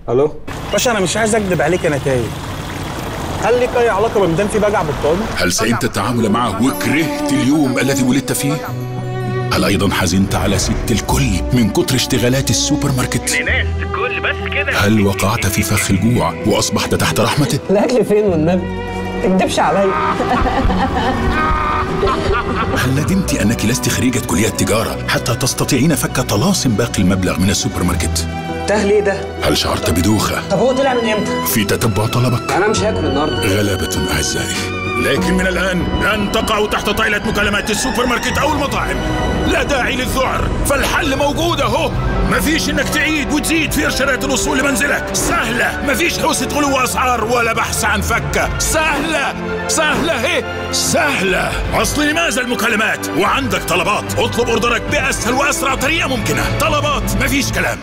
الو باشا، انا مش عايز اكدب عليك، انا تايه. هل ليك اي علاقة بميدان في بجع بالطن؟ هل سئمت التعامل معه وكرهت اليوم الذي ولدت فيه؟ هل ايضا حزنت على ست الكل من كتر اشتغالات السوبر ماركت؟ الكل بس كده. هل وقعت في فخ الجوع واصبحت تحت رحمته؟ الاكل فين والنبي؟ ما تكدبش عليا. هل ندمت انك لست خريجة كلية تجارة حتى تستطيعين فك طلاسم باقي المبلغ من السوبر ماركت؟ ده ليه ده؟ هل شعرت بدوخة؟ طب هو طلع من امتى؟ في تتبع طلبك؟ انا مش هاكل النهارده. غلابة اعزائي، لكن من الآن لن تقعوا تحت طائلة مكالمات السوبر ماركت أو المطاعم. لا داعي للذعر، فالحل موجود أهو. مفيش إنك تعيد وتزيد في إرشادات الوصول لمنزلك، سهلة. مفيش حوسة غلو أسعار ولا بحث عن فكة، سهلة سهلة هي سهلة. أصل لماذا المكالمات وعندك طلبات؟ اطلب أوردرك بأسهل وأسرع طريقة ممكنة. طلبات، مفيش كلام.